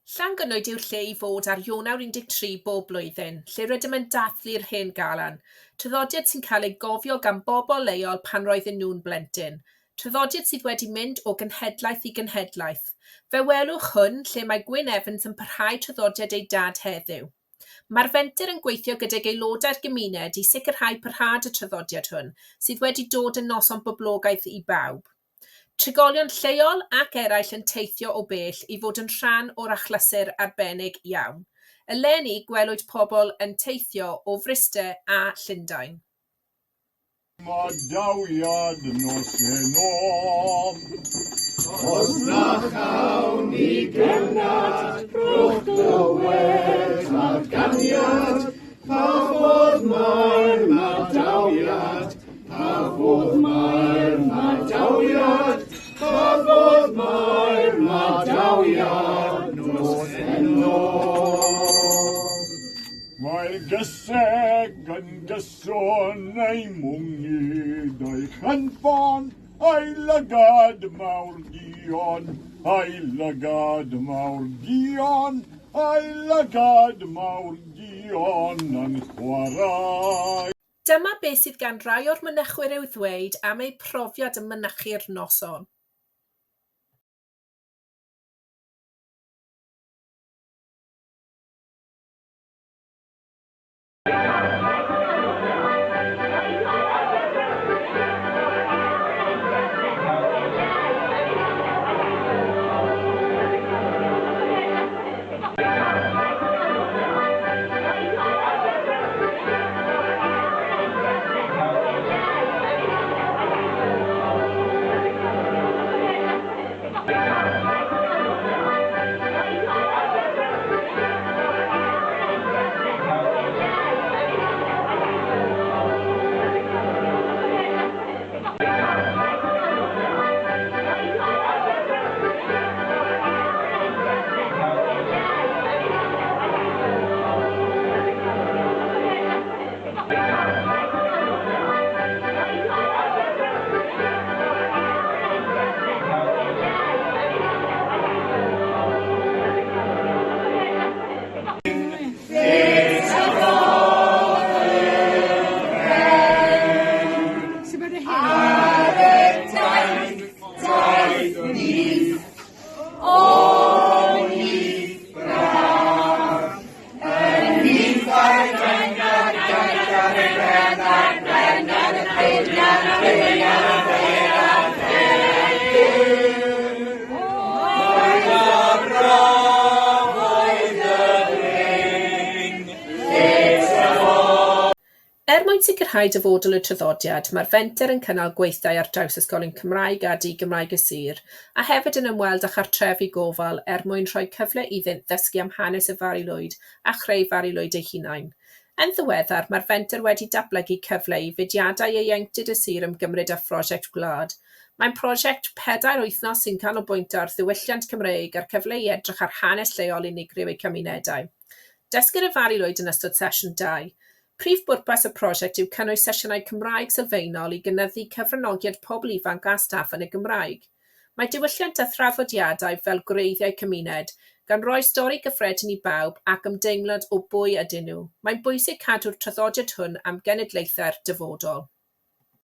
Llangynwyd yw'r lle i fod ar Ionawr 13 bob blwyddyn, lle rydym yn dathlu'r Hen Galan, traddodiad sy'n cael ei gofio gan bobl leol pan roedden nhw'n blentyn, traddodiad sydd wedi mynd o genhedlaeth i genhedlaeth. Fe welwch hwn lle mae Gwyn Evans yn parhau traddodiad ei dad heddiw. Mae'r fenter yn gweithio gydag aelodau'r gymuned i sicrhau parhad y traddodiad hwn, sydd wedi dod yn noson boblogaidd i bawb. Trigolion lleol ac eraill yn teithio o bell i fod yn rhan o'r achlysur arbennig iawn. Eleni gwelwyd pobl yn teithio o Fryste a Llundain. Madawiad nos heno. Os na chawn ni gernad, rhowch glywed datganiad, pa fodd mae'r madawiad, Pa fodd mae'r madawiad, pa fodd mae'r madawiad nos heno. Mae'r gyseg yn gyson ei mwngyd a'i chynffon, a'i lygad mawr duon, a'i lygad mawr duon, a'i lygad mawr duon yn chwarae. Dyma beth sydd gan rai o'r mynychwyr i'w ddweud am eu profiad yn mynychu'r noson. Er mwyn sicrhau dyfodol y traddodiad, mae'r fenter yn cynnal gweithdai ar draws ysgolion Cymraeg a di-Gymraeg y sir, a hefyd yn ymweld â chartrefi gofal er mwyn rhoi cyfle iddynt ddysgu am hanes y Fari Lwyd a chreu Fari Lwyd eu hunain. Yn ddiweddar, mae'r fenter wedi datblygu cyfle i fudiadau ieuenctid y sir ymgymryd â phrosiect gwlad. Mae'n prosiect pedair wythnos sy'n canolbwyntio ar ddiwylliant Cymreig a'r cyfle i edrych ar hanes lleol unigryw eu cymunedau. Dysgir y Fari Lwyd yn ystod sesiwn 2. Prif bwrpas y prosiect yw cynnwys sesiynau Cymraeg sylfaenol i gynyddu cyfranogiad pobl ifanc a staff yn y Gymraeg. Mae diwylliant a thraddodiadau fel gwreiddiau cymuned, gan roi stori gyffredin i bawb ac ymdeimlad o bwy ydyn nhw. Mae'n bwysig cadw'r traddodiad hwn am genedlaethau'r dyfodol.